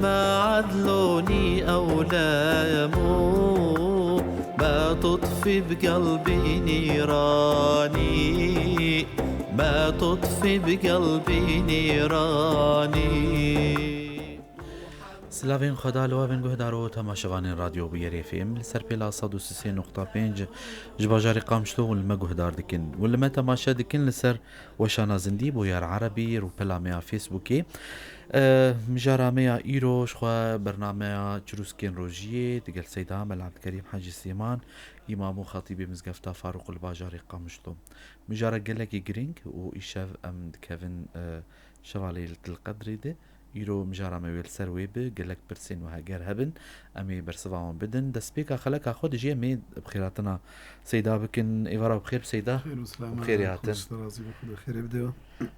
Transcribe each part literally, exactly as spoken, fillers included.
عدلوني أولامو، ما تطفي بقلبي نيراني، ما تطفي بقلبي نيراني. Silavên Xweda li we bin guhdar û temaşevanên Radyo Bûyerê F M li ser pêla sed û sê nokta pênc ji bajarê Qamişlo hûn li me guhdar dikin û li me temaşe dikin li ser weşana zindî Bûyer Erebî, rûpela me ya Facebookê. E, mijara me ya îro ji xwe bernameya Çirûskên Rojiyê digel Seyda Mela Ebdkerîm Hecî Sêman, îmam û xatîbê Mizgefta Farûq li bajarê Qamişlo. Mijara gelekî girîng û îşev em dikevin, e, şeva Leyletil Qedrê de. Îro mijara me wê li ser wê bi, gelek pirsên we heger hebin, em ê bersiva wan bidin. Destpêka xeleka xwe dijî em ê bi xêrhatina Seyda bikin. Êvara bi xêr bi Seyda. Xêr û selama, Bi xêrê hatin. Xwedê razî be, Xwedê xêrê bide.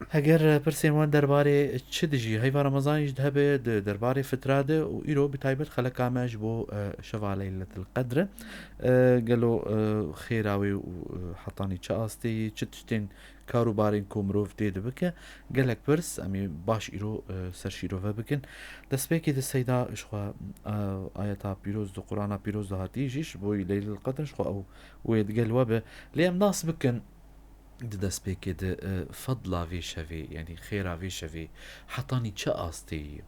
Heger, e, pirsên wan derbarê çi dijî? Heyva Remezanî jî hebe di derbarê fitra de û îro bi taybet xeleka me ji bo, e, şeva Leyletil Qedr e. E, gelo, e, xêra wê û, e, hetanî çi astê yî, çi tiştên kar û barên ku mirov tê dibike, gelek pirs em ê baş îro, e, ser şîrove bikin. Destpêkê di Seyda ji xwe, e, ayeta pîroz di Qur'ana pîroz de hatî jî ji bo Leyletil Qedr ji xwe ew wê digel we be. Lê em nas bikin di destpêkê de, e, fedla vê şevê, yanî xêra vê şevê hetanî çi astê yî?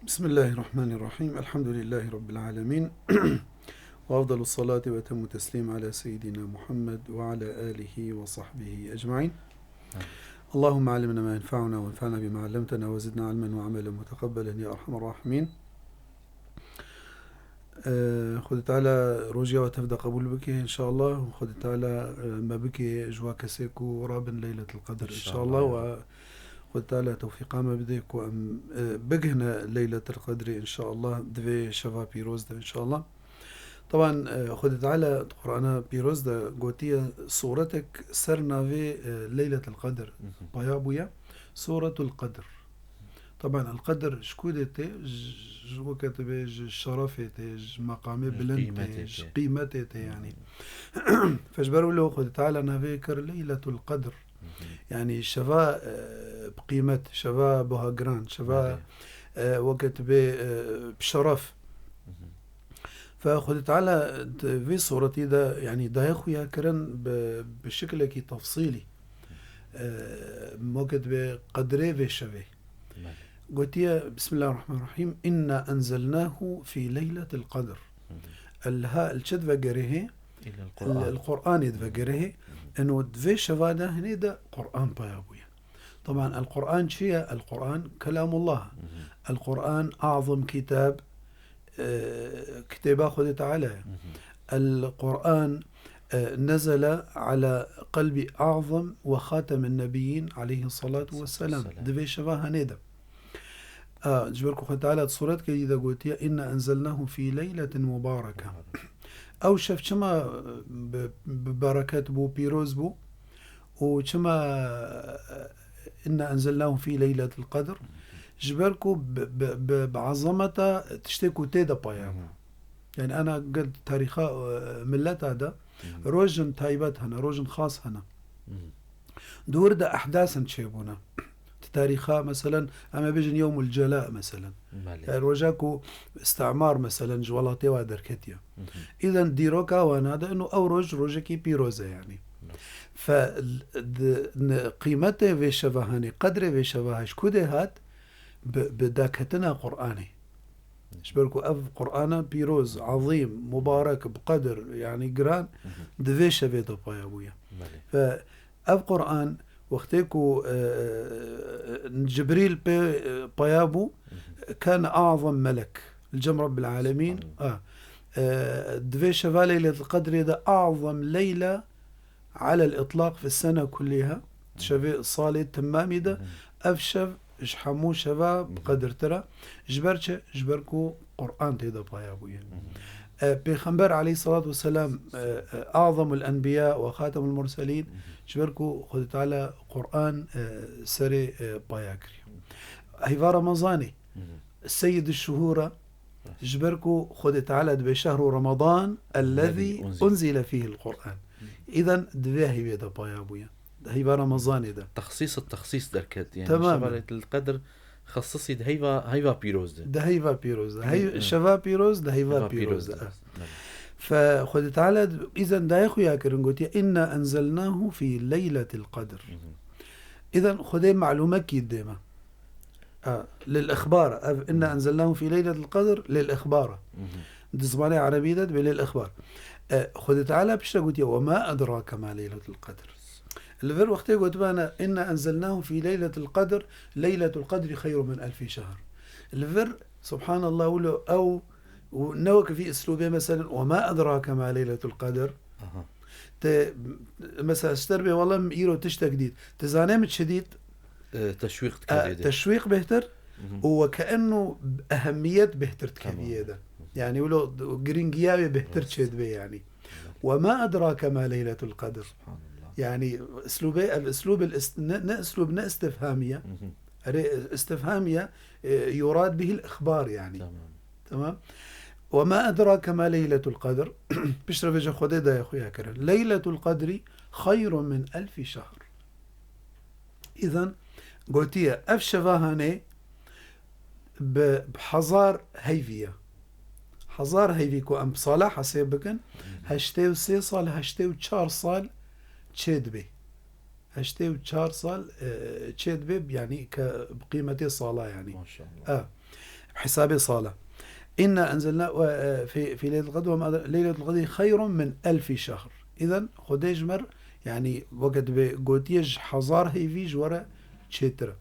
بسم الله الرحمن الرحيم. الحمد لله رب العالمين. وأفضل الصلاة وأتم التسليم على سيدنا محمد وعلى آله وصحبه أجمعين. اللهم علمنا ما ينفعنا وانفعنا بما علمتنا وزدنا علما وعملا متقبلا يا أرحم الراحمين. Ee, Xwedê Teala rojiya we tev de qebûl bike, înşallah. Xwedê Teala, e, me bike ji wa kesê ku rabin Leyletil Qedr, înşallah, înşallah, ya Rab. Xwedê Teala tewfîqa me bide ku em, e, bigihne Leyletil Qedrê, înşallah, di vê şeva pîroz de, înşallah. Teban, e, Xwedê Teala di Qur'ana pîroz de gotiye, sûretek ser navê, e, Leyletil Qedr paya bûye. Sûretul Qedr. Teban, El Qedr ji ku de tê? Ji, ji weke tu bê ji şerefê tê, ji meqamê bilind tê, ji qîmetê tê, yanî. Fe ji ber wilo Xwedê Teala navê kir Leyletul Qedr. Yanî şeva, e, bi qîmet, şeva buha giran, şeva, e, weke tu bê, e, bi şeref. Fe Xwedê Teala di vê sûretî de, yanî, daye xuya kirin bi, bi şiklekî tefsîlî. E, weke tu bê qedrê vê şevê. Belê. Gotiye, Bismillahirrahmanirrahîm, "Inna enzelnahu fî leyletil qedr." Hı hı. El ha, el çi divegerihê? Île el Qur'an. El Qur'anê divegerihê. Hı hı. Eno di vê şeva de hinê de Qur'an paya bûye. Teban, el Qur'an çi ye? El Qur'an kelamullah. Hı hı. El Qur'an azim kitab, e, kitêba Xwedê Teala ye. Hı hı. El Qur'an, e, nezele ala qelbi azim ve xatemin nebiyyin aleyhi salatu ve selam. Selam. Di vê şeva hanê de. A, ji ber ku Xwedê Teala di sûretkê de gotiye, "Inna enzelnahu fî leyletin mubareke." Ew şev çima, e, bi, bi bereket bû, pîroz bû? Û çima, e, "Inna enzelnahu fî leyletil qedr"? Ji ber ku bi, bi, bi, bi ezameta tiştê ku tê de paya bû. Hı hı. Yani ana gel tarîxa, e, milleta de Hı hı. rojin taybet hene, rojin xas hene. Hı hı. Di wir de ehdasin çêbûne. Di tarîxa, meselen, em ê bêjin Yewmul Cela, meselen. Belê. E, roja ku îstimar, meselen, ji welatê wa derketiye. Hı hı. Îden dîroka wana de, ino ew roj, rojekî pîroz e, yanî. Belê. Fe, di, ne, qîmetê vê şeva hanê, qedrê vê şeva ha ji ku de hat, bi, bi daketina Qur'anê. Ji ber ku ev Qur'ana pîroz, ezîm, mubarek, bi qedir, yanî giran, Hı hı. di vê şevê de paya bûye. Belê. Ve ev Qur'an wextê ku, e, Cibrîl pê, e, paya bû, Hı hı. kane azam melek li cem Rabbil Alemîn. Subhanallah. A, e, di vê şeva Leyletil Qedrê de azam leyla alel itlaq fi sene kulliha, Hı hı. şevê salê temamî de, Hı hı. ev şev ji hemû şeva Hı hı. bi qedirtir e. Ji ber çi? Ji ber ku Qur'an tê de paya bûye. Hı hı. E, Pêxember aleyhissalatu vesselam, e, e, azamul enbiya ve xatemul murselîn, Hı hı. ji ber ku Xwedê Teala Qur'an, e, serê, e, paya kiriye. Heyva Remezanê, Hı hı. Seyyid şuhûra, Hı. ji ber ku Xwedê Teala dibê şehru Remezan ellezî Ellezî unzile. unzile fîhil Qur'an. Hı. Îden di vê heyvê de paya bûye. Di heyva Remezanê de. Texsîs, texsîs derket. Yani Tamam. şeva Leyletil Qedr Xesisî di heyva, heyva pîroz de. Di heyva pîroz de. Hey, Hey, şeva pîroz, di heyva pîroz de. Belê. Fe Xwedê Teala îzen dayê xuya kirin, gotiye, "Inna enzelnahu fî leyletil qedr." Hı hı. Îzen Xwedê malûmekî dê me. A, lil ixbar. Ev, "Inna Hı. enzelnahu fî leyletil qedr", lil ixbar. Hı hı. Di zimanê erebî de dibe lil ixbar. E, Xwedê Teala piştre gotiye, "Ve ma edrake ma leyletul qedr." Li vir wextê gotibana, "Inna enzelnahu fî leyletil qedr, leyletul qedri xeyrun min elfî şehr." Li vir, subhanallah, wilo ew û ne wek vî islûbê, meselen, "Ve ma edrake ma leyletul qedr." Aha. Te, mesela, ji te re bê, "Wela min îro tiştek dît." Te zanê min çi dît? E, teşwîq dike E, vê de. Teşwîq bêhtir Hı hı. û wekeennu ehemmiyet bêhtir dike Tamam. viyê de. Hı hı. Yani wilo giringiya wê bêhtir Rast. çêdibe yani. Evet. "Ve ma edrake ma leyletul qedr." Subhanallah. Yani islûbê, el islûb el ist-, ne, ne islûb, ne istifhamiye. Hı hı. Erê, istifhamiye, e, yurad bihil ixbar yani. Tamam. Tamam. "Ve ma edrake ma leyletul qedr." Piştre vêce Xwedê dayê xuya kirin. "Leyletul qedri xeyrun min elfî şehr." Îzen gotiye, ev şeva hanê bi, bi hezar heyvî ye. Hezar heyvî ku em bi sala hesêb bikin, Hı hı. heştê û sê sal, heştê û çar sal çê dibe. Heştê û çar sal, e, çê dibe, yani ke bi qîmetê sala yani. Maşallah. E, hesabê sala. "Inna enzelna ve, e, fî, fî leyletil qedr ve ma edra-, leyletul qedri xeyrun min elfî şehr." Îzen Xwedê ji me re, yani weke dibe gotiye ji hezar heyvî ji we re çêtir e.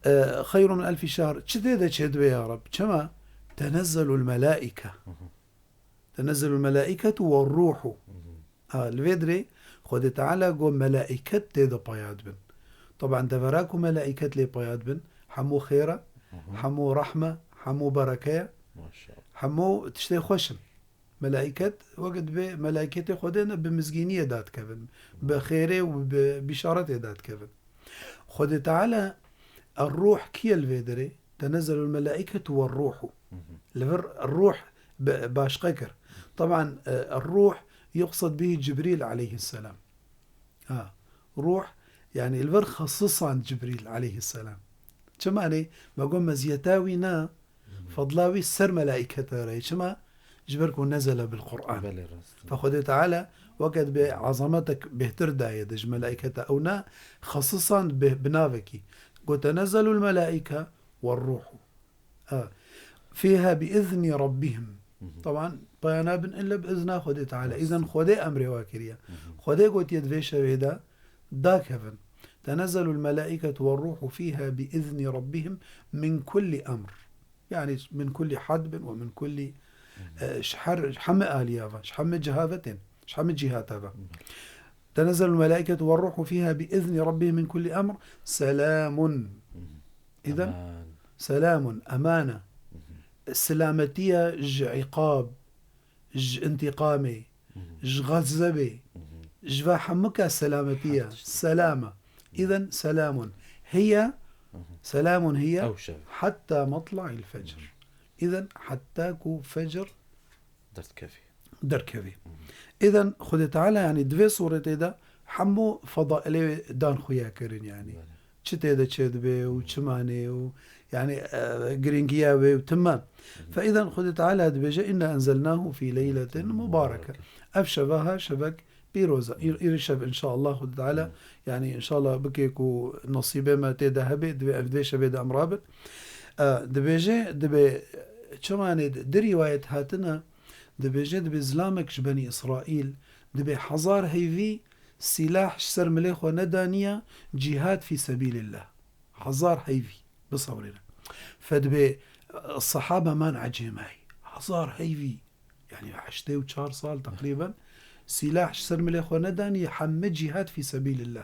E, "Xeyrun min elfî şehr." Çi tê de çêdibe ya Reb? Çima? "Tenezzelul melaike." Hı hı. "Tenezzelul melaiketu ve ruhu." Hı hı. Ha, li vê dirê Xwedê Teala got, "Melaiket tê de paya dibin." Taban devera ku melaiket lê paya dibin, hemû xêr e, Hı hı. hemû rehme, hemû bereke ye, Maşallah. hemû tiştê xweş in. Melaiket, weke dibe melaiketê Xwedê ne bi mizgîniyê dadikevin, bi xêrê û bi bîşaretê dadikevin. Xwedê Teala, er-ruh kî ye li vê derê? "Tenezzelul melaiketu ve ruhu." Hı hı. Li vir ruh be-, başqe kir. Taban, e, ruh yuqsad bihi Cibrîl aleyhisselam. Ha, ruh, yani li vir xesisan Cibrîl aleyhisselam. Çima ne? Me got meziyeta wî ne, Hı hı. fadla wî ser melaikete re. Çima? Ji ber ku nezele bil Qur'an. Belê, rast. Fe Xwedê Teala weke dibe azametek bêhtir daye de ji melaikete. Ew ne xesisan bi, bi navekî. Got, "Tenezzelul melaike ve ruhu." Ha. "Fîha bi izni rabbihim." Hı hı. Taban, paya nabin illa bi izna Xwedê Teala. Rast. Îzen Xwedê emrê wa kiriye. Hı hı. Xwedê gotiye di vê şevê de, dakevin. "Tenezzelul melaiketu ve ruhu fîha bi izni rabbihim min kulli emr." Yani min kulli hadbin ve min kulli, Hı hı. e, ji her, ji hemî aliya ve, ji hemî ciha ve tên, ji hemî cihata ve. Hı hı. "Tenezzelul melaiketu ve ruhu fîha bi izni rabbihim min kulli emr. Selamun." Hı hı. Îzen, Eman. selamun, emane. Hı hı. Selametiye ji îqab, ji întîqamê, Hı hı. ji xezebê, Hı hı. ji ve hemika selametiye. Her tiştî. Selama. Hı. Îzen selamun. Hiye, Hı hı. selamun hiye Ew şev. hatta matla'il fecr. Hı hı. Îzen hetta ku fecr Derdikevî. derkevî. Hı hı. Îzen Xwedê Teala, yani, di vê sûretê de hemû fedailê dan xuya kirin, yani. Belê. Çi tê de çêdibe û Hı hı. çi manê û, yani, e, girîngiya wê û timam. Hı hı. Fe îzen Xwedê Teala dibêje, "Inna enzelnahu fî leyletin Leyletin mubareke." mubareke. Ev şeva ha şevek pîroz e. Hı. Îr-, îrî şev, inşallah, Xwedê Teala, Hı. yani, inşallah bike ku nasîbê me tê de hebe, divê ev dê şevê de em rabin. E, dibêje, dibe, çi manê di, di rîwayet hatine, dibêje, dibe zilamek ji Benî Îsraîl, dibe hezar heyvî sîlah ji ser milê xwe nedaniye, cîhad fî sebîlillah. Hezar heyvî. Bisewrêne. Fe dibe, e, sehaba man ecêmayî. Hezar heyvî. Yani heştê û çar sal teqrîben sîlah ji ser milê xwe nedaniye, hemme cîhad fî sebîlillah.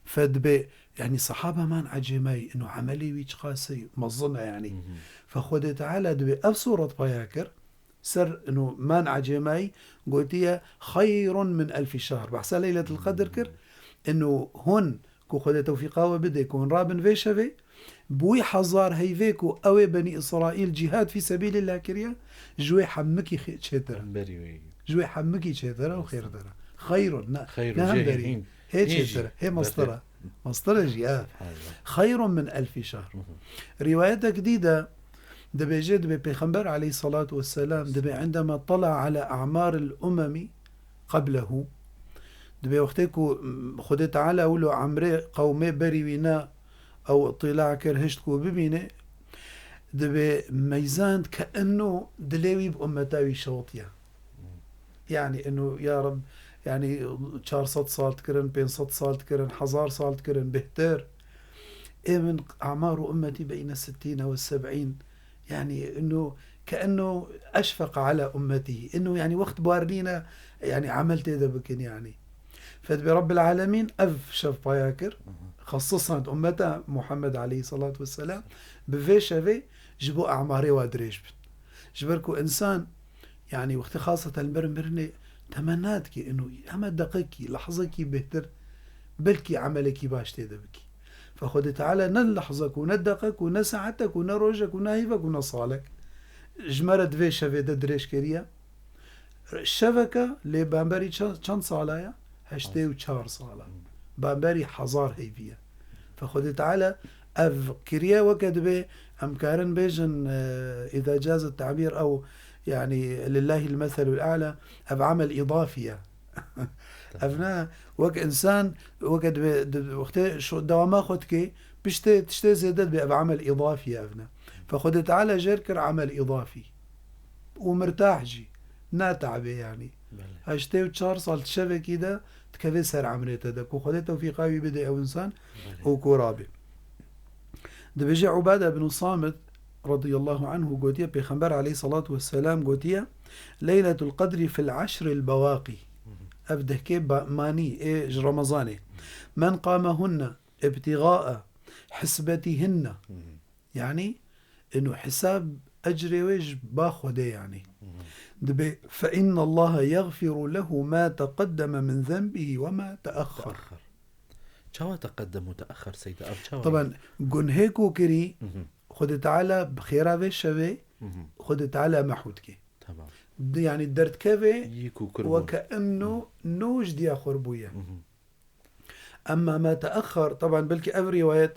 Fe dibe, yani sehaba man ecêmayî, ino emelê wî çiqasî mezin e yani. Hı hı. Fe Xwedê Teala dibe ev sûret paya kir, ser ino man ecêmayî gotiye, "Xeyrun min elfî şehr." Behsa Leyletil Qedr kir. Ino hûn ku Xwedê tewfîqa we bide ku hûn rabin vê şevê, bi wî hezar heyvê ku ew ê Benî Îsraîl cîhad fî sebîlillah kiriye, ji wê hemikî xê-, çêtir e. Hemberî wê. Ji wê hemikî çêtir e û Rast. xêrtir e. Xeyrun, ne, Xeyrun, ne jê hemberî. Hîn. Hê Hîn jî. çêtir e, hê mestir e. Berfê. Mestir e jî, ya. Subhanallah. Xeyrun min elfî şehr. Hı hı. Rîwayetek dî de dibêje, dibê Pêxember aleyhissalatu vesselam, dibê indema tala ala a'maril umemi qablehu. Dibê wextê ku, m, Xwedê Teala wilo emrê qewmê berî wî ne, ew tîla kir, hişt ku bibîne, dibê meyzand ke eno dilê wî bi ummeta wî şewitiye. Yani eno, ya Reb, yani çar sed sal dikirin, pênc sed sal dikirin, hezar sal dikirin, bêhtir. Ê min, a'maru ummeti beyne sittîne ve seb'în. Yani eno, ke eno eşfeq ala ummetihi. Eno yani wext bar nîne, yani emel tê de bikin yani. Fedibê Rabbil Alemîn ev şev paya kir. Hı hı. Xesisand ummeta Muhammed aleyhissalatu vesselam bi vê şevê ji bo e'marê wa dirêj bin. Ji ber ku insan, yani wextê xaseten li ber mirinê temenna dike, ino hema deqekî, lehzekî bêhtir, belkî emelekî baş tê de bikî. Fe Xwedê Teala ne lehzek û ne deqek û ne saetek û ne rojek û ne heyvek û ne salek ji me re di vê şevê de dirêj kiriye. Şeveke lê bamberî çend, çend sala ye? Heştê û çar sala. Bamberî hezar heyvî ye. Fe Xwedê Teala ev kiriye weke dibê em karin bêjin, e, îza caze tabîr ew, yani, lillahil meselul a'la, ev amel îdafî ye. Ev ne, wek insan, weke dibê, di, wextê şu dewama xwe dikê, piştê, tiştê zêde dibê, ev amel îdafî ye, ev ne. Fe Xwedê Teala jêr kir amel îdafî. Û mirtah jî. Ne tabê yani. Belê. Heştê û çar sal di şevekî de dikeve ser emrê te de. Ku Xwedê tewfîqa wî bide ew insan Belê. û ku rabê. Dibêje Ubade bin Samit radıyallahu anhu gotiye, Pêxember aleyhissalatu vesselam gotiye, Leyletul Qedri fil eşril bawaqî. Hı hı. Ev dehkê ba-, manî ê ji Remezanê. Men qamehunne ibtîgaa hisbetîhinne. Hı hı. Yani, inu hisab ecrê wê ji ba Xwedê yani. Hı hı. Dibê, fe innallaha yagfiru lehu ma teqeddeme min zenbihi ve ma teaxxar. Teaxxar. Çawa teqeddem û teaxxar, Seyda? Ev çawa Taban, ye? Gunhê ku kirî, Hı hı. Xwedê Teala bi xêra vê şevê, Hı hı. Xwedê Teala mehû dike. Tamam. Di-, yani derdikeve Yî ku kir bûn. Weke inu Hı. nû ji diya xwe bûye. Hı hı. Emma ma teaxxar, taban belkî ev rîwayet,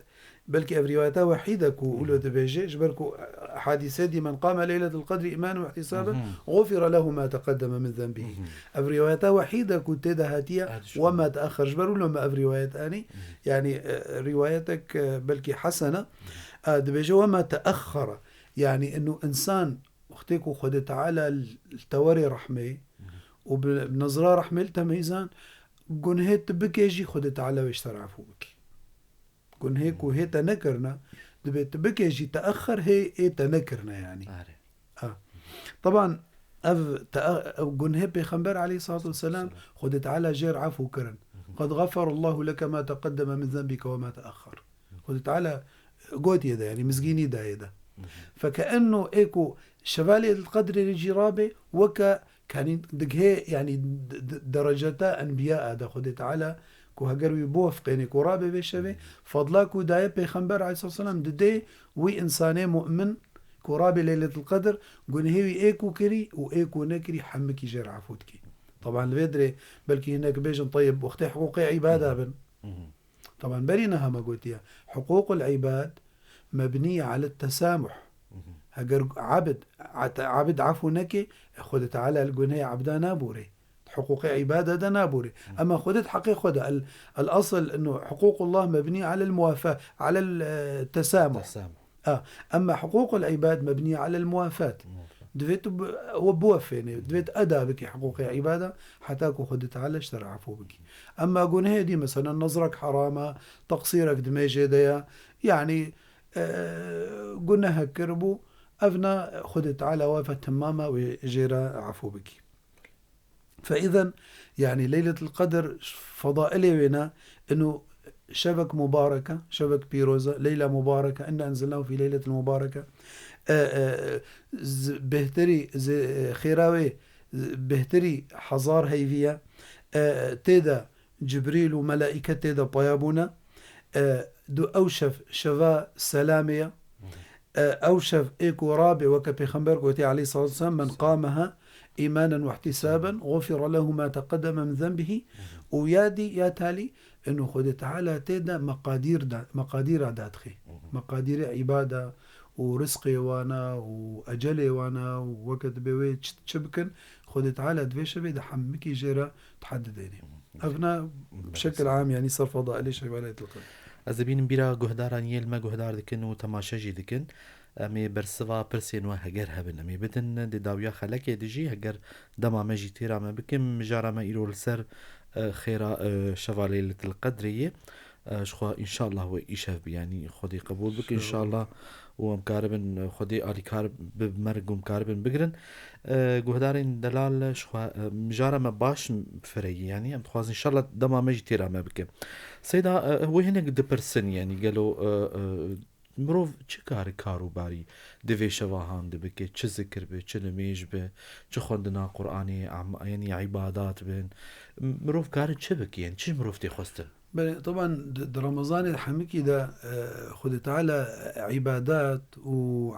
belkî ev rîwayeta wehîd e ku Hı hı. wilo dibêje, ji ber ku hadîse dî, "Men qame leyletel qedri îmanen ve ihtisaben, Hı hı. gufire lehu ma teqeddeme min zenbihi." Hı hı. Ev rîwayeta wehîd e ku tê de hatiye, Erdîş "Ve ma teaxxar." Ji ber wilo me ev rîwayet anî, Hı hı. yani, e, rîwayetek, e, belkî hesen e. E, dibêje, "Ve ma teaxxara." Yani, inu insan wextê ku Xwedê Teala li tewerê rehmê Hı hı. û bi, bi nezra rehmê li te meyzan, gunhê tu bikê jî Xwedê Teala wê ji te re efû bikî. Gunhê ku hê te nekirine, dibê tu bikê jî teaxer hê ê te nekirine yani. Are. Ha. Taban ev te-, ev gunhê Pêxember aleyhissalatu vesselam Selam. Xwedê Teala jê re efû kirin. Hı hı. "Qad gafarallahu leke ma teqeddeme min zenbike ve ma teaxer." Xwedê Teala gotiye de yani mizgînî daye de. Hı hı. Feke enno ê ku şevalê Qedrê jî rabe weke Kanî digihê, yanî, d-, d-, dereceta enbiya de Xwedê Teala ku heger wî biwefqênê ku rabe vê şevê, fadla ku daye Pêxember aleyhisselam didê wî însanê mu'min ku rabe Leyletul Qedr, gunehê wî ê ku kirî û ê ku nekirî hemikî jê re efû dikî. Teban li vê dirê belkî hinek bêjin, teyib, wextê hiqûqê îbada bin. Teban berî niha me gotiye, hiqûqul îbad mebnî ale tesamuh. Heger abid, at-, abid efû neke, Xwedê Teala li gunehê abda naborê. Hiqûqê îbada de naborê. Ema Xwedê di heqê xwe de, el, el asl inu hiqûqullah mebnî alel muwafa-, alel, e, tesamuh. Tesamuh. A, ema hiqûqul îbad mebnî alel muwafat. Muwafat. Divê tu bi-, we biwefênê, divê tu eda bikî hiqûqê îbada, heta ku Xwedê Teala ji te re efû bikî. Ema gunehê dî, mesela, nezrek heram e, teqsîrek di mêjê de ye, yanî, e, gunehek kiribû, ev ne Xwedê Teala we ve timam e, wê jê re efû bikî. Fe îzen, yanî Leyletul Qedr fedailê wê ne, inu şevek mubarek e, şevek pîroz e, leyla mubarek e, inna enzelnahu fî leyletin mubareke. E, e, z-, bêhtirî, z-, e, xêra wê, z-, bêhtirî hezar heyvî ye. E, tê de Cibrîl û melaîke tê de paya bûne. E, du ew şev, şeva selamê ye. Ew şev ê ku rabe, weke Pêxember gotî aleyhissalatu vesselam, "Men qameha îmanen we ihtisaben, gufira lehu ma teqedeme min zenbihî." Û ya dî, ya talî, inu Xwedê Teala tê de meqadîr da, meqadîra dadixê. Meqadîrê îbada û rizqê wana û ecelê wana û weke dibe wê çi, çi bikin, Xwedê Teala di vê şevê de hemikî jê re teheddidê dê. Ev ne bi şekil am, yanî ser fedailê şevalê tilqin. Ez dibînim bîra guhdaran yê li me guhdar dikin û temaşe jî dikin. Em ê bersiva pirsên we heger hebin, em ê bidin di dawiya xelekê de jî, heger dema me jî têra me bikin, mijara me îro li ser, e, xêra, e, şeva Leyletil Qedrê ye. E, ji xwe înşallah we îşev bi, yanî Xwedê qebûl bike înşallah û em karibin, e, Xwedê alîkar bi, bi me re û em karibin bigirin. E, guhdarên delal, ji xwe, e, mijara me baş fireyî, yanî em dixwazin înşallah dema me jî têra me bike. Seyda, e, wê hinek dipirsin, yanî gelo, e, e, mirov çi kare karûbarî di vê şevahan de bike, çi zikir be, çi nimêj be, çi xwendina Qur'anê, am-, yanî îbadat bin, mirov kare çi bike, yanî çi ji mirov tê xwestin? Belê, teban di, di Remezanê hemikî de, e, Xwedê Teala îbadat û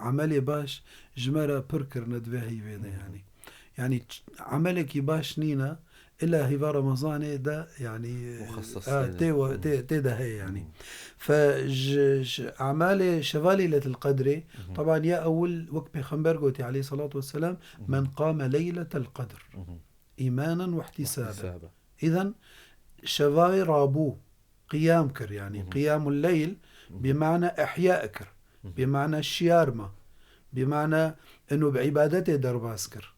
emelê baş ji me re pir kirine di vê heyvê de, yanî. Yanî ç-, emelekî baş nîne, illa hîva Remezanê de, yanî, Muxeses e, tê de. Tê we-, tê, tê de heye, yanî. Fe ji, ji emelê şeva Leyletil Qedrê, teban ya ewil wek Pêxember gotî aleyhissalatu vesselam, "Men qame Leyletel Qedr îmanen we ihtisaben." Îzen şevayê rabû qiyam kir, yanî qiyamul leyl bi mana ihya kir, bi mana şiyar ma, bi mana inu bi îbadetê derbas kir.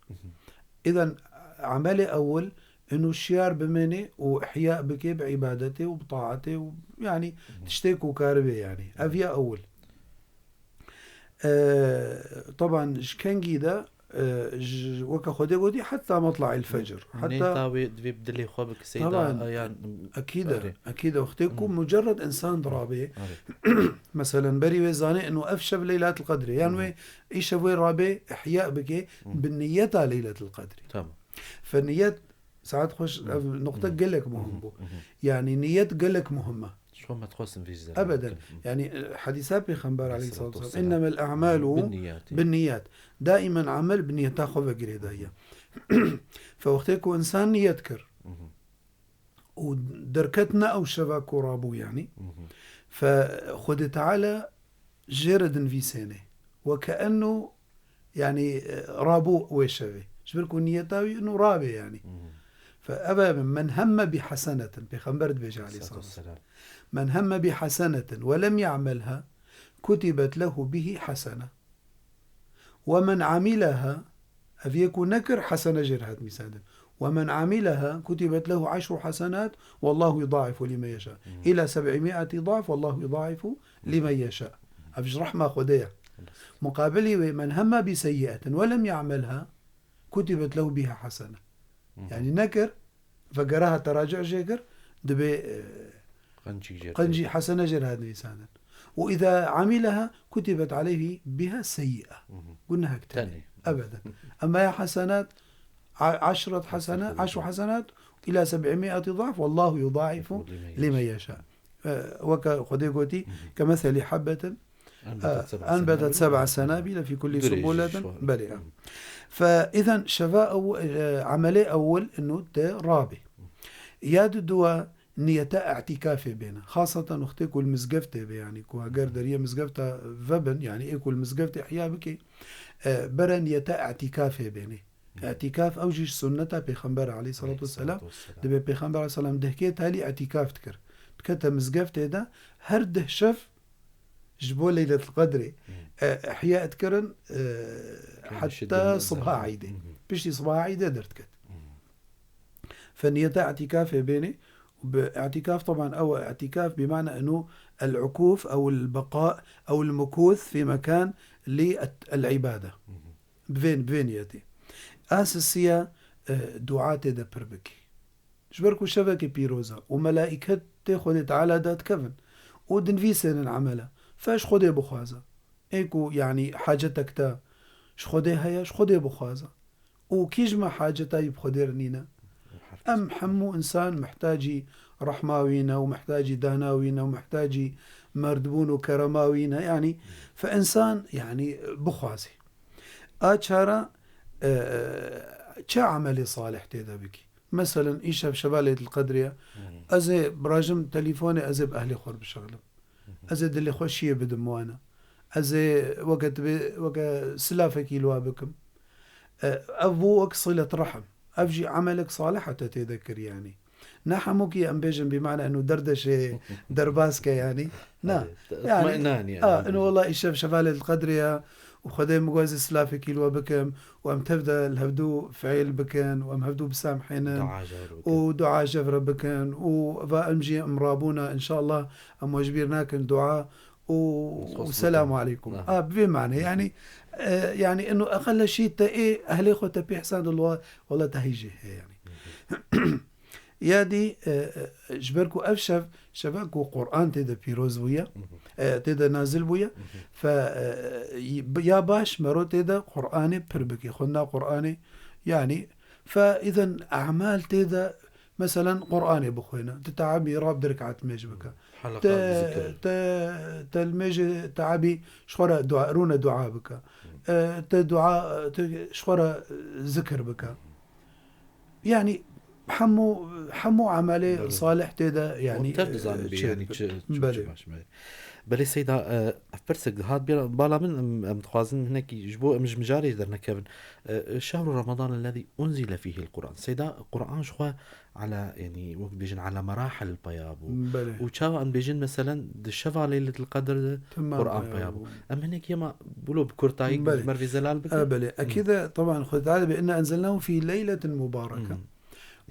Îzen emelê ewil inu şiyar bimênê û ihya bike bi îbadetê û bi taetê û, yanî, tiştê ku karibê, yanî. Ev ya ewil. E, teban ji kengî de, e, ji, weke Xwedê gotî, "Heta matlail fecr." Heta nêta wê divê bi dilê xwe bike, Seyda, teban, e, yan, ekîd e, erê. Ekîd e. Wextê ku mucerred insan dirabe, erê, meselen, berî wê zanê inu ev şev Leylatil Qedrê, yan wê îşev wê rabe ihya bike bi niyeta Leylatil Qedrê. Tamam. Fe niyet, saet xweş, ev nuqte gelek muhim bû. Yanî niyet gelek muhim e. Ji xwe me dixwestin vê ji zere Ebeden. Bikin. Yanî, e, hedîsa Pêxember aleyhissalatu vesselam, "Înnemel a'malu binniyat." Daîmen emel bi niyeta xwe ve girêdayî ye. Fe wextê ku însan niyet kir û derket ne ew şeva ku rabû, yanî. Fe Xwedê Teala jê re dinivîsêne. Weke enno, yanî, e, rabû wê şevê. Ji ber ku niyeta wî inu rabê, yanî. Fe ev e, "Men hemme bi hasenetin", Pêxember dibêje aleyhissalatu vesselam. "Men hemme bi hasenetin ve lem ya'melha, kutibet lehu bihi hasene. Ve men amileha", ev yê ku nekir, hasene jê re hat nivîsandin. "Ve men amileha kutibet lehu aşru hasenat, wallahu yudaifu limen yeşâ. Îla seb'imi'ati da'f, wallahu yudaifu limen yeşâ." Ev ji rehma Xwedê ye. Muqabilî wê, "Men hemme bi seyyi'etin ve lem ya'melha, kutibet lehu biha hasene." Yanî nekir, vegera ha teracu jê kir, dibê, e, qencî jê re qencî, hasene jê re hat nivîsandin. "Ve îza amileha kutibet aleyhi biha seyyi'a." Gunehek tenê. Tenê. Ebeden. Ema ya hasenat, a-, aşret hasene, aşru hasenat, îla seb'imi'ati da'f, wallahu yudaifu limen yeşâ. E, weke Xwedê gotî, "Kemeselî habbetin, enbetet seb'a senabile fî kulli sunbuletin." Belê. Fe îzen şeva ew, e, emelê ewil inu te rabê. Ya di dua niyeta îtîkafê bêne. Xaseten wextê ku li mizgeftê be, yanî ku heger deriyê mizgefta vebin, yanî ê ku li mizgeftê ihya bike, e, bere niyeta îtîkafê bêne. Îtîkaf ew jî ji sunneta Pêxember aleyhissalatu vesselam. Dibe Pêxember aleyhisselam dehkê talî îtîkaf dikir. Dikete mizgeftê de her deh şev ji bo Leyletil Qedrê, e, ihya dikirin, e, heta subha Îdê. Piştî subha Îdê derdiket. Fe niyeta îtîkafê bênê. Bi îtîkaf, teban, ew îtîkaf bi mana eno el-ukûf ew el-beqa ew el-mukûth fî mekan li et-, el-îbade. Bi vê, bi vê niyetê. A sisiya, e, dua tê de pir bikî. Ji ber ku şevekê pîroz e û melaîket tê Xwedê Teala de dikevin û dinivîsênin emela. Fe ji Xwedê bixwaze. Ê ku, yanî, hacetek te ji Xwedê heye, ji Xwedê bixwaze. Û kî ji me haceta wî bi Xwedê re nîne? Em hemû însan mihtacî rehma wî ne û mihtacî dana wî ne û mihtacî merdbûn û kerema wî ne. Yanî, fe însan, yanî, bixwazê. A çara, e, çi emelê salih tê de bikî? Meselen, îşev şeva Leyletul Qedrê ye. Hmm. Ez ê birajim telîfonê, ez ê bi ehlê xwe re bişexilim. Hı hı. Ez ê dilê xwe şiyê bidim wana. Ez ê weke tibê, weke silafekî li wa bikim. E, ev bû wek silet rehm. Ev jî emelek salih e te tê de kir, yanî. Ne hemûkî em bêjin, bî mana eno derdeşê derbas ke, yanî. Na. Evet, yanî, itminan, yanî. A, eno wela îşev şeva Leyletul Qedrê ye û Xwedê min got ez ê silafekî li we bikim û em tev de li hevdû fiil bikin û em hevdû bisamhênin. Dua ji hev re bikin. Û dua ji hev re bikin û va em jî em rabûna, înşallah, em we ji bîr nakin, dua û, û selamu aleykum. Aha. A, bi vê manê, yanî, e, yanî, ino eqelle şî te ê ehlê xwe te pê hesandin, wela, wela te hî jê heye, yanî. Ya dî, e, e, ji ber ku ev şev, şeva ku Quran tê de pîroz bûye, Hı hı. e, tê de nazil bûye, Hı hı. fe, e, y-, ya baş mero tê de Quranê pir bike, xwendina Quranê, yanî, fe, îden emal tê de, meselen, Quranê bixwêne, tu teabî rab di rekat mêj bike. Heleqa Te, zikir. te, te li mêjê teabî ji xwe re dua, rûne dua bike. Hı. E, te dua, te ji xwe re zikir bike. Yanî hemû, hemû emelê Belê. salih tê de, yanî, Û tev dizanin bê, çê yanî dibe. çi, çi, Belê. çi baş, belê. Belê Seyda, e, ev pirsek dihat bê bala min, em, em dixwazin hinekî ji bo em ji mijarê dernekevin. E, şehru Ramadan ellezî unzile fîhil Quran. Seyda, Quran ji xwe ala, yanî wek dibêjin, ala merahil peya bû. Belê. Û çawa em dibêjin, meselen, di şeva Leyletil Qedr de Temam Quran peya peya bû. bû. Em hinekî ema bûlo bi kurtayî Belê. ji me re vê zelal bikin. E, belê. Hı. Ekîd e, teban, Xwedê Teala dibê, "Inna enzelnahu fî leyletin mubareke." Hı.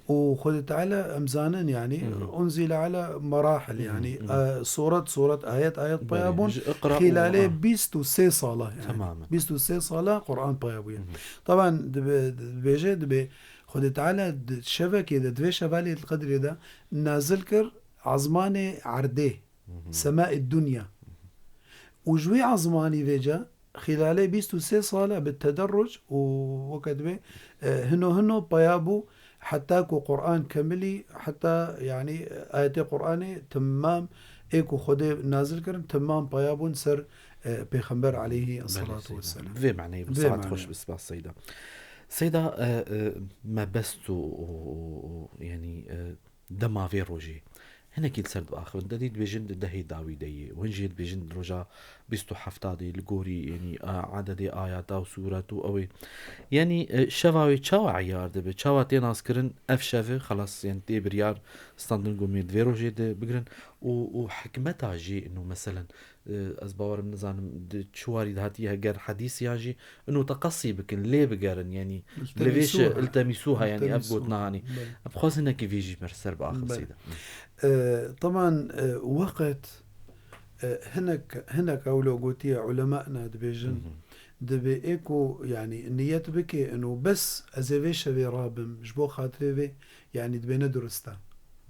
Û Xwedê Teala em zanin, yanî, Hı hı. unzile ala merahil, Hı hı. yanî, Hı hı. e, suret, suret, ayet, ayet peya Belê. bûn. Ji Iqra û Xîlalê Quran. bîst û sê sala, yanî. Temamen. Bîst û sê sala Quran peya bûye. Hı hı. Teban, dibe-, dibêje, dibê, Xwedê Teala di şevekê de, di vê şeva Leyletil Qedrê de nazil kir ezmanê erdê, Hı hı. semaê dunya. Hı hı. Û ji wê ezmanî vêca, xîlalê bîst û sê sala bi tederruc û weke dibê, e, hino hino peya bû, heta ku Quran kemilî, heta, yanî, ayetê Quranê temam ê ku Xwedê nazil kirin, temam peya bûn ser, e, Pêxember aleyhî Belê, selatu Seyda. vesselam. Bi vê maneyê, bi Vê saet maneyê. xweş, bi spas Seyda. Seyda, e, e, mebest û, û, û, û, yanî, e, dema vê rojê hinekî li ser diaxivin. Te dî dibêjin di dehê dawî de yê. Û hin jî dibêjin di roja bîst û hefta de, li gorî, yanî, a, adedê ayata û sûret û ew ê. Yanî, e, şeva wê çawa eyar dibe? Çawa tê naskirin ev şev e? Xelas, yanî tê biryar standin ku em ê di vê rojê de bigirin. Û, û hikmeta jê ino, meselen, e, ez bawerim nizanim di çi warî de hatiye, heger hedîs yan jî ino teqesî bikin, lê bigerin, yanî, li vê şe-, İltemisuha. iltemisuha, yanî, ev İltemisuha. gotina hanî. Belê. Em dixwazin hinekî vê jî me ser biaxin Belê. Seyda. E, teban, e, weqt, e, hinek, hinek ewlo gotiye, ulemana dibêjin, Hı hı. dibê ê ku, yanî, niyet bike, ino bes ez ê vê şevê rabim, ji bo xatirê vê, yanî, dibê ne durist e. Hı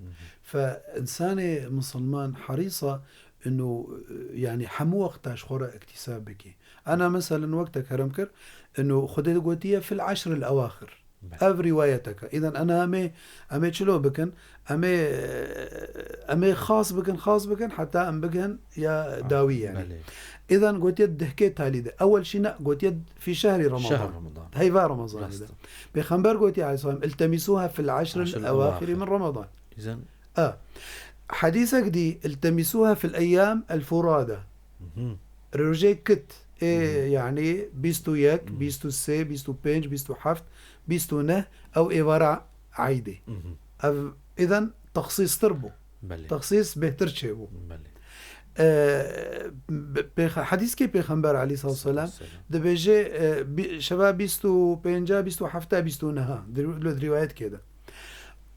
hı. Fe însanê misilman herîsa ino, yanî, hemû wexta ji xwe re îktîsab bike. Ana, meselen, wek te kerem kir, ino Xwedê gotiye, "Fil eşril ewaxir." Belê. Ev rîwayeteke. Îden ana em ê, em ê çilo bikin? Em ê, em ê xas bikin, xas bikin, heta em bigihin ya Ah, dawî, yanî. belê. Îden gotiye dihkê talî de. Ewel şî ne, gotiye fî şehri Ramadan. Şehri Ramadan. Heyva Ramazanê Rast de. e. Pêxember gotiye aleyhisselam, "İltemisuha fil eşril Eşril ewaxiri ewaxir. min Ramadan." Îzen A. Hedîsek dî, "İltemisuha fil eyyam el furada." Mhm. Rojê kit. Ê, Mhm. yanî, bîst û yek, Mhm. bîst û sê, bîst û pênc, bîst û heft, bîst û neh, ew êvara eydê. Mhm. Ev, îden texsîstir bû. Belê. Texsîs bêhtir çêbû. Belê. E, be-, pêxe-, hedîskê Pêxember aleyhissalatu vesselam Selam. dibêje, e, bi-, şeva bîst û pênca, bîst û hefta, bîst û neha, di, li rîwayetkê de.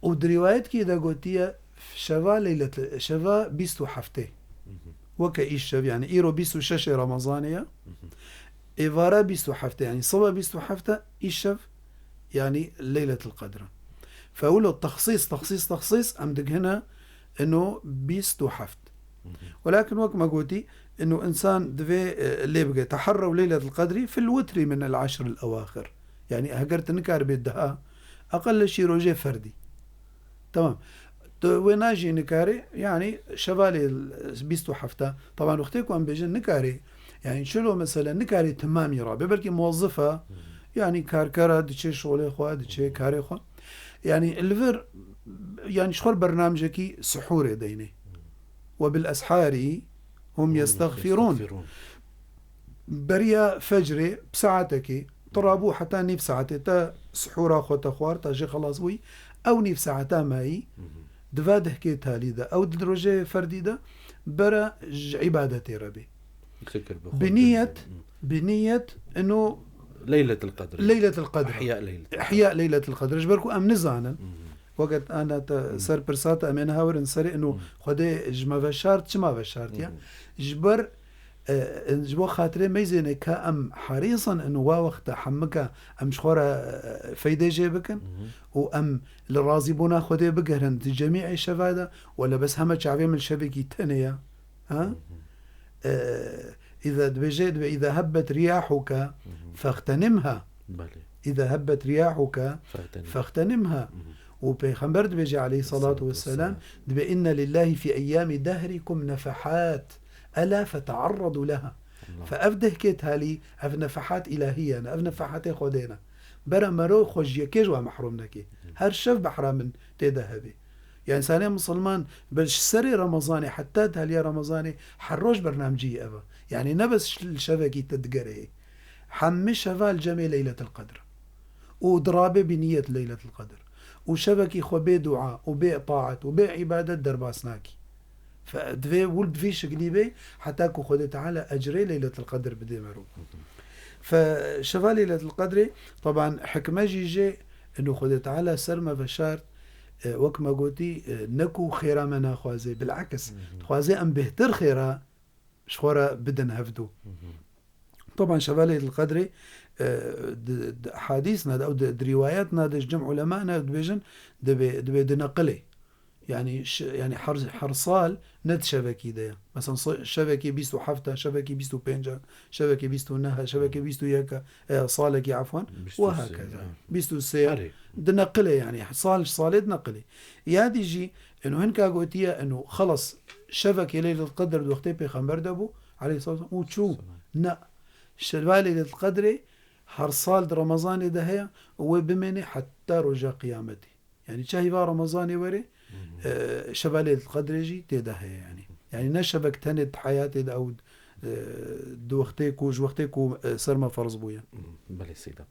Û di rîwayetkê de gotiye, şeva leylet-, şeva bîst û heftê. Mhm. Weke îşev, yanî îro bîst û şeş Remezanê ye. Mhm. Êvara bîst û heftê, yanî sibe bîst û heft e, îşev, yanî Leyletul Qedr e. Fe wilo texsîs, texsîs, texsîs, em digihine ino bîst û heft. Mhm. Welakin wek me gotî, ino însan divê, e, lê bige. Teherrew Leyletul Qedrî fil witri min el eşril ewaxir. Yanî heger tu nikaribê diha, eqelle şî rojê ferdî. Tamam. Tu wê najî nikarê, yanî şevalê bîst û heft. Teban wextê ku em bêjin nikarê, yanî çilo mesele nikarê timamî rabe, belkî muwezzifa, yanî karkera diçe şolê xwe, diçe karê xwe. Yanî li vir, yanî ji xwe bernamjekî sihûrê deynê. Ve bil esharî hum yestexfirûn. Beriya fecrê bi saetekê, tu rabû heta nîv saetê te sihûra xwe te xwar, te jê xelas bûyî, ew nîv saeta mayî, di va dehkê talî de, ew di rojê ferdî de, bere ji îbadetê re bê. Zikir bi xwe Bi niyet, bi niyet ino Leyletil Qedr. Leyletil Qedr. Ihya Leyletil Qedr. Ihya Leyletil Qedr. Ji ber ku em nizanin. Weket ana te ser pirsa te em ê niha werin serê ino Xwedê ji me ve şart, çima ve şart ya? Ji ber, e, ji bo xatirê meyzênê ka em herîs in ino wa wexta hemika em ji xwe re, e, feydê jê bikin û em li razîbûna Xwedê bigirin di cemî şeva de, wele bes heme çavê min şevekî tenê ya. Ha? E, îza dibêje, dibê, "Îza hebbet riyahuke fextenimha." Belê. "Îza hebbet riyahuke Fextenimha. fextenimha." Û Peyxember dibêje aleyhissalatu vesselam, dibê, "Inne lillahi fi eyyami dehrikum nefahat. Ela fetearradu leha." Allah. Fe ev dehkê talî, ev nefahat ilahiye ne, ev nefahatê Xwedê ne. Bere mero xwe ji yekê ji we mehrum neke. Her şev behra min tê de hebe. Ya însanê misilman bi ji serê Remezanê heta taliya Remezanê her roj bernamcî ev e. Yanî ne bes ş-, li şevekî te digerê. Hemî şeva li cemê Leyletil Qedr. Û dirabe bi niyet Leyletil Qedr. Û şevekî xwe bê dua û bê taet û bê îbadet derbas nakî. Fe-, divê wil bi vî şiklî bê heta ku Xwedê Teala ecrê Leyletil Qedr bidê mero. Fe şeva Leyletil Qedrê, teban hikme jî jê ino Xwedê Teala ser me veşart, e, wek me gotî, e, ne ku xêra me naxwaze, bilakis, dixwaze em bêhtir xêra ji xwe re bidin hevdû. Teban şeva Leyletil Qedrê, e, di, di hadîsna de, ew di, di rîwayetna de ji cem ulemana dibêjin, dibê, dibê di neqilê. Yanî ş-, yanî her, her sal ne di şevekî de ye. Mesela se-, şevekê bîst û heft e, şevekê bîst û pênc e, şevekê bîst û neh e, şevekê bîst û yek e, e, salekî efwan, Bîst û sê, we hakeza. ha. Bîst û sê e. Erê. Di neqilê yanî, sal ji salê di neqilê. Ya dî jî, eno hinka gotiye, eno xelas, şevekê Leyletil Qedr di wextê Pêxember de bû, aleyhisselam, û çû. Selam. Ne. Şeva Leyletil Qedrê her sal di Remezanê de heye û wê bimêne heta roja qiyametê. Yanî çi heyva Remezanê were, e, şeva Leyletil Qedrê jî tê de heye yanî. Yanî ne şevek tenê di heyatê de ew, e, di wextê ku, ji wextê ku, e, ser me ferz bûye. Belê Seyda.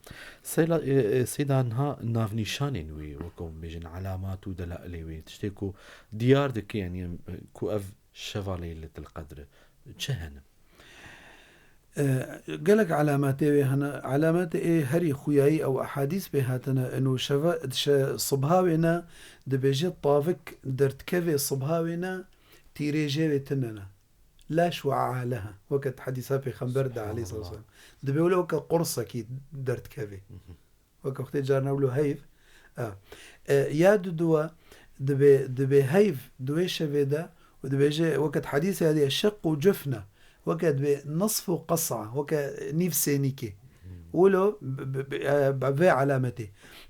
Seyla, e, e, Seyda niha navnîşanên wê, wek em bêjin, elamat û delailê wê, tiştê ku diyar dike, yanî, e, ku ev şeva Leyletil Qedr e. Çi hene? E, gelek elametê wê hene. Elametê ê herî xuyayî ew ehadîs pê hatine. Eno şeva, şe-, sibha wê ne, dibêje tavik derdikeve sibha wê ne, tîrêjê wê tune ne. La şuaa leha. Weke di hedîsa Pêxember de aleyhisselam. Dibê wilo weke qursekî derdikeve. Weke wextê carna wilo heyv. A. E, ya duduwa dibê, dibê heyv di wê şevê de û dibêje, weke di hedîsê ya diye şeq û cufne, weke dibê nisf û qes'a, weke nîv sênîkê. Wilo b-, b-, b-, e, b-, vê alametê.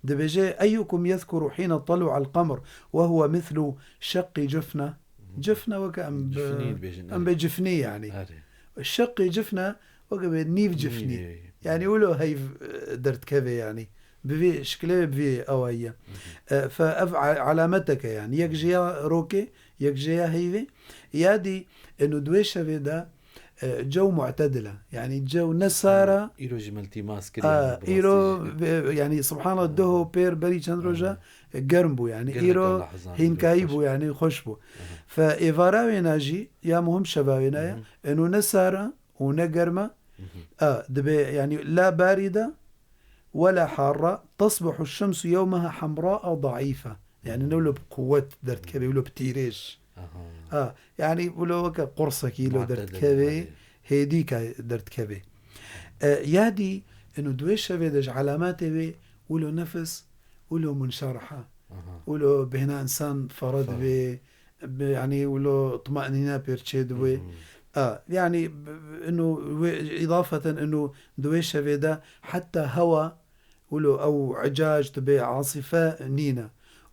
Dibêje, "Eyyukum yezkuru hîne telu'al qemr ve huve mislu şeqqî cufne." Cufne weke em bi-, Cifnî dibêjin, em erê. bê cifnî yanî. Erê. Şeqê cifne weke bê nîv cifnî. Nîvê. Yanî wilo heyv, e, derdikeve yanî. Bi vî şikilê, bi vî awayî ye. E, fe ev a-, alameteke yanî. Yek jêya rokê, yek jêya heyvê. Ya dî, eno di wê şevê de, e, cew mu'tedil e. Yanî cew ne sar e. Îro jî miltîmas kiriye, A, bi îro rastî jî. be-, yanî subhanallah, duho pêr berî çend roja, e, germ bû yanî. Gelek Îro Allah hizan hînkayî bû, bû yanî xweş bû. Fe êvara wêna jî, ya muhim şeva wêna ye. Eno ne sar e, û ne germ e. A, dibê, yanî la baride wela harra, tesbihu şemsu yewmeha hemraa daîfe. Yanî ne wilo bi quwet derdikeve, wilo bi tîrêj. Aha. A, yanî wilo weke qursekî wilo Mu'tedil, derdikeve, erê. hêdîka derdikeve. E, ya dî, eno di wê şevê de ji elametê wê, wilo nefis, wilo munşerha. Aha. Wilo bêhna însan fere Fere. dibê, bi, yanî wilo tumanîne pêr çê dibê. A, yanî b-, b-, ino wê, îdafeten ino di wê şevê de heta hewa wilo ew icac dibê, asîfe nîne.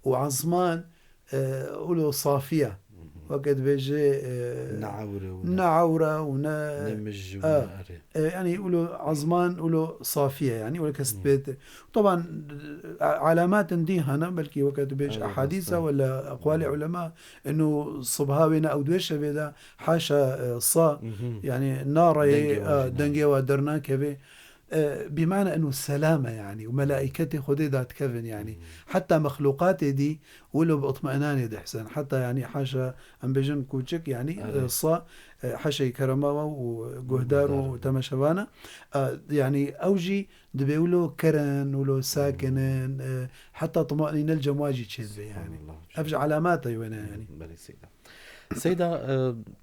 Û asman, e, wilo safiye. Weke dibêje, e, Ne ewre û ne ne ewre û ne, ne mij û a, ne erê. E, yani wilo ezman wilo safiye, yani wilo kes Hmm. dibêt. Taban, e, alamatên dî hene, belkî weke dibêj Evet, ehadîsa evet. wala eqwalê ulema, inu sibha wê ne ew dwê şevê de, haşa, e, sa, Mhm. yani nareyê, Dengê e, wajî dengê wa dernakeve. E, bimana inu selame yani, û melaîketê Xwedê dadikevin yani. Hmm. Heta mexluqatê dî wilo bi itminanê dihsin. Heta yani haşa em bêjin kûçik yani, Evet. e, sa, e, haşa kerema wa û guhdar û Guhdar. temaşevana. E, yani ew jî dibê wilo kerin, wilo sakinin, e, heta tumanîne li cem wa jî çêdibe yani. Subhanallah. Ev ji alamata wê ne yani. Belê seyda. Seyda, e,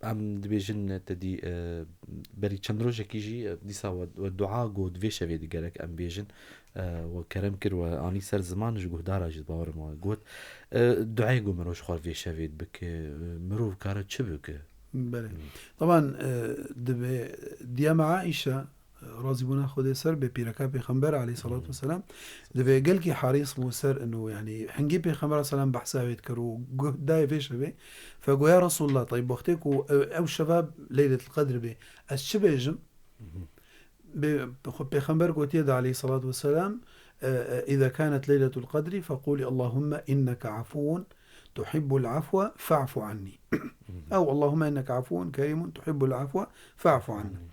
em dibêjin te dî, e, berî çend rojekî jî, e, dîsa we, we dua got vê şevê di gerek em bêjin, e, we kerem kir, we anî ser ziman ji guhdara jî bawerim we got. E, duayê ku mirov ji xwe vê şevê dibike, e, mirov kare çi bike? Belê. Hmm. Taban, e, dibê diyama Aîşe, razîbûna Xwedê ser bê, pîreka Pêxember aleyhissalatu Hmm. vesselam, dibê gelkî harîs bû ser inu, yani hingî Pêxember aleyhisselam behsa wê dikir û guh dayê vê şevê. Fe goya Resulullah, tayyib, wextê ku ew, ew şeva Leyletul Qedr bê, ez çi bêjim? Mhm. Bê, xwe Pêxember gotiye de aleyhissalatu vesselam, e, e, "Îza kanet Leyletul Qedrî feqûlî Allahümme inneke afûn tuhibbul afwe fa'fu anni." Mhm. Ew Allahümme inneke afûn kerîmun tuhibbul afwe fa'fu anni. Mhm.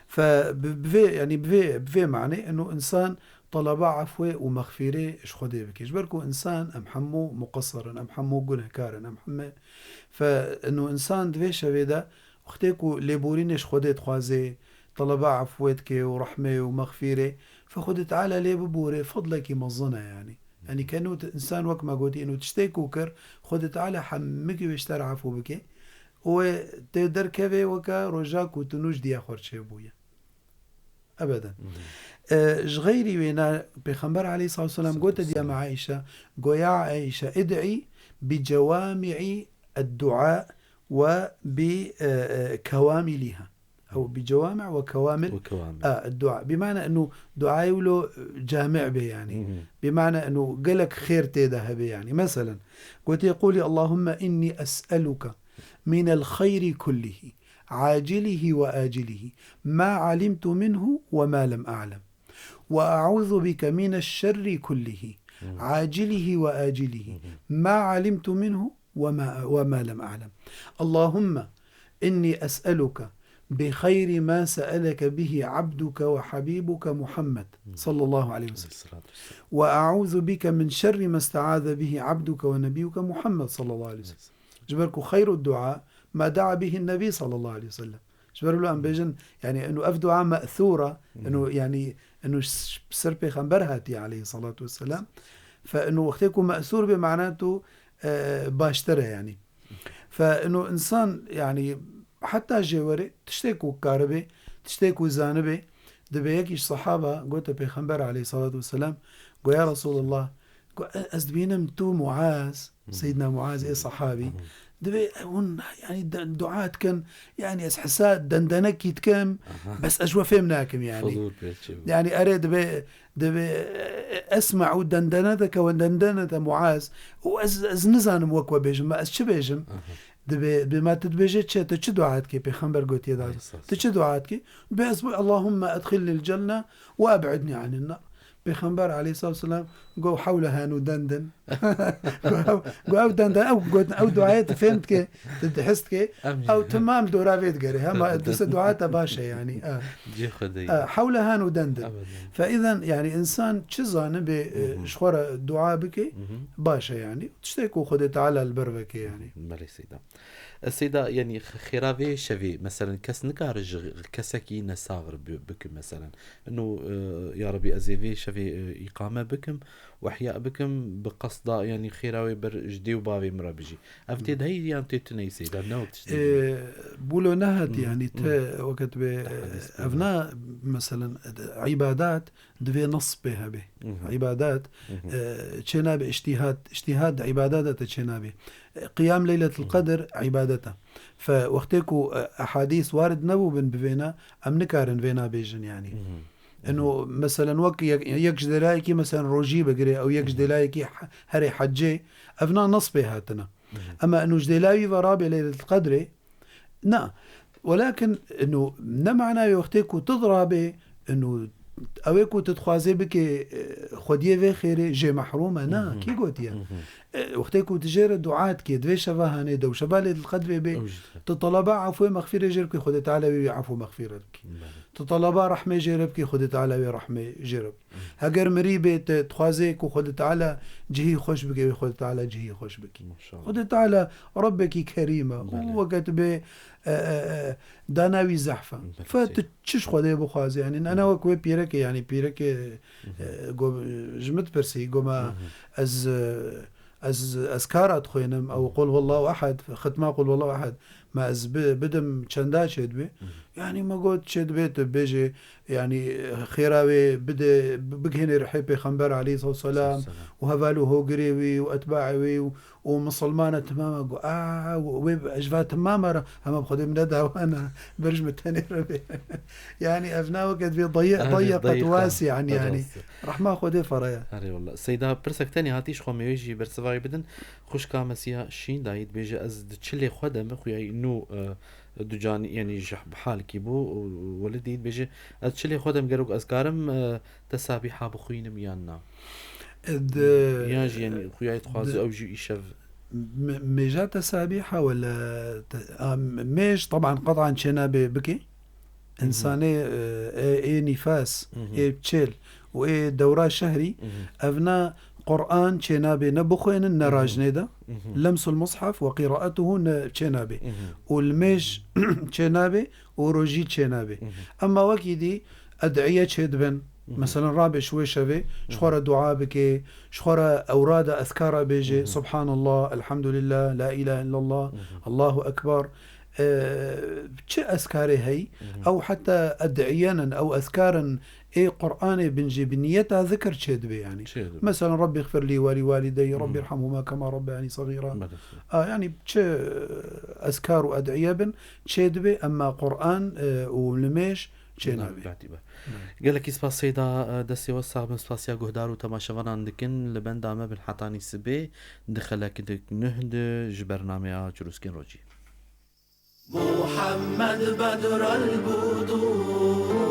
Fe bi, bi vê, yani bi vê, bi vê manê inu insan talaba afwê û mexfîrê ji Xwedê bike. Ji ber ku insan em hemû muqessir in, em hemû gunehkar in, em hemû. Fe inu insan di vê şevê de wextê ku lêborînê ji Xwedê dixwaze, talaba afwê dike û rehmê û mexfîrê, fe Xwedê Teala lê bibore, fedlekî mezin e yani. Yani kenu t-, insan wek me gotî, inu tiştê ku kir, Xwedê Teala hemikî wê ji te re afû bike. Û wê tê derkeve weke roja ku tu nû ji diya xwe re çêbûye. Ebeden. Mhm. E, ji xeyrî wêna Pêxember aleyhissalatu vesselam gote diya me Aîşe, goya Aîşe, "Id'î bi cewami'i ed-dua ve bi, e, e, kewamiliha." Ew bi cewami ve kewamil, Ve kewamil. a, dua. Bi mana inu duayê wilo cami bê yani. Mhm. Bi mana inu gelek xêr tê de hebe yani. Meselen, gotiye, "Qulî Allahümme inni es'eluke minel xeyri kullihi, acilihi ve acilihi, ma alimtu minhu ve ma lem a'lem. Ve a'udhu bike mineş şerri kullihi, Hmm. acilihi ve acilihi, Hmm. ma alimtu minhu ve ma, ve ma lem a'lem. Allahümme inni es'eluke bi xeyri ma se'eleke bihi abduke ve habibuke Muhammed Hmm. sallallahu aleyhi ve sellem. Aleyhissalatu vesselam. Ve a'udhu bike min şerri ma esta'aze bihi abduke ve nebiyuke Muhammed sallallahu aleyhi ve sellem." Ji ber ku xeyru dua ma da'a bihi nebî sallallahu aleyhi ve sellem. Ji ber wilo em bêjin, yani, inu ev dua me'thûr e, inu, yani, inu ş-, ser Pêxember hatiye aleyhissalatu vesselam. Fe inu wextê ku me'thûr bê, mana tu, e, baştir e, yani. Fe inu insan, yani, heta jê were, tiştê ku karibe, tiştê ku zanibe, dibe yekî ji sahaba gote Pêxember aleyhissalatu vesselam, go, "Ya Resulallah, go, e-, ez dibînim tu Muaz, Hmm. Seyyidina Muaz ê Hmm. sahabî, Hmm. dibe hûn, yani, de-, dua dikin, yani, ez hisa dendenekî dikim, Aha. bes ez ji we fêm nakim, yani." Fizûl pê çi bû? Yani, erê dibe, dibe, e, esma'u dendeneteke ve dendenete Muaz, û ez, ez nizanim wek we bêjim, ma ez çi bêjim? Aha. Dibe, bi ma tu dibêje çi, tu çi dua dikî? Pêxember gotiye da, Aleyhisselam. Tu çi dua dikî? Dibe ez bu, "Allahümme edxilnil cenne ve eb'idni anin nar." Pêxember aleyhissalatu vesselam got, "Hewle hanu denden." Got, ew, got, ew denden, ew got, ew duayê tu fêm dike, tu dihis dike, Em ew jî. Temam dora vê digere. Hema Denden. Dise dua te baş e yani. Ha. Cê Xwedê. Ha, hewle hanu denden. Ebeden. Fe izen yani insan çi zanibe, e, Mhm. ji xwe re dua bike, Mhm. baş e yani. Tiştê ku Xwedê Teala li ber veke yani. Belê seyda. E, seyda, yani, x-, xêra vê şevê, meselen, kes nikare ji x-, kesekî nesax re bi-, bikim, meselen. Ino, e, ya Rebî, ez ê vê şevê, e, îqame bikim, wehya bikim, bi qesda, yani, xêra wê ber ji dê û bavê min re bijî. Ev tê de heyî yan tê tune yî seyda, ne wek tiştê E, din. Bûlo nehat, Mhm. yani, te Mhm. weke tu bê, Hadis ev bûlo. Na, meselen, îbadat, divê nas pê hebe. Mhm. Îbadat, Mhm. e, çênabe îctîhad, îctîhad îbadata te çênabe. E, qiyam Leyletul Mhm. Qedr îbadeta. Fe wextê ku, e, ehadîs warid nebûbin bi vêna, em nikarin vêna bêjin, yani. Mhm. Eno, Mhm. meselen, wek yek, yek ji delayekî, meselen, rojî bigire, ew yek ji Mhm. delayekî he-, herê hecê, ev na nas pê hatine. Ema inu ji dêla wî ve rabê Leyletul Qedrê, na. Welakin inu ne mana wê wextê ku tu dirabê, inu ew ê ku tu dixwazê bikê, e, xwediyê vê xêrê jê mehrûm e, na, kî gotiye? E, wextê ku tu jê re dua dikê, di vê şeva hanê de û şeva Leyletul Qedrê bê, tu teleba afû û mexfîrê jê re bikê, Xwedê Teala wê wî afû û mexfîre bikî. Tu teleba rehmê jê re bikî, Xwedê Teala wê rehmê jê re bikî. Heger mirî bê te dixwazê ku Xwedê Teala cihî xweş bike, wê Xwedê Teala cihî xweş bikî. Xwedê Teala Rebbekî kerîm e û weke tu bê, e, e, e, dana wî zehf e. Fe tu çi ji Xwedê bixwazî, yanî ne, ne wek wê pîrekê, yanî pîrekê, e, go-, ji min dipirsî, goma ez, e, ez, ez kara dixwênim, ew qul huwallahu ehad, xitma qul huwallahu ehad, ma ez bi-, bidim çenda çê dibe? Yanî me got çê dibe tu bêjê, yanî xêra wê bide, bi-, bigihênê rihê Pêxember aleyhissalatu vesselam û heval û hogirê wî û etbaê wî û, û misilmana timama got, a, wê ji va timama re, hema bi Xwedê min nedawana, ber ji min tenê re bê. Yanî ev na weke divê daye-, Ev daye daye qet qet. Wasî, yanî, Qet yanî. Wasî. Rehma Xwedê feraya. Erê wela. Seyda, pirsek tenê hatî ji xwe mêwê jî bersivayê bidin. Xwişka Mesiya Şîn dayî dibêje, ez di çilê xwe de me xuyayî nû, e, ducanî, yanî ji halkî bû û welidî dibêje, ez çilê xwe de me gerok ez karim, e, tesabîha bixwînim yan na? Di, Yan jî, yanî, xuyayî dixwaze di, ew jî îşev. M-, mêja tesabîha wele te-, a, mêj, teban, qetan çênabe bike. Hı hı. Însanê, e, ê, ê nîfas, Hı hı. ê çêl û ê dewra şehrî, Hı hı. ev na Qur'an çênabe ne bixwênin, ne Hı hı. rajnê de. Hı hı. Lemsul mushaf ve qiraetuhu ne çênabe. Hı hı. Û li mêj çênabe û rojî çênabe. Hı hı. Emma wekî dî ed'iye çêdibin. Hı hı. Meselen, rabe ji wê şevê, ji Hı hı. xwe re dua bike, ji xwe re ewrada ezkara bêje, Hı hı. Subhanallah, Elhamdülillah, La ilahe illallah, Hı hı. Allahu Ekber. E, çi ezkarê heyî, Hı hı. ew heta ed'iyenin, ew ezkarin ê Qur'anê bin jî bi niyeta zikir çêdibe, yanî. Çêdibe. Mesela, Rabbi xfirlî ve lî walideyî, Hı hı. Rabbi irhamhuma kema rabbeyani sagira. Belê. A, yanî çi ezkar û ed'iye bin çêdibe, emma Qur'an, e, û nimêj çênabe. Belê, belê. Belê. Gelekî spas Seyda, e, destê we sax bin, spasiya guhdar û temaşevanan dikin. Li benda me bin hetanî sibê di xelek dik nuh de ji bernameya Çirûskên Rojî. محمد بدر البدور،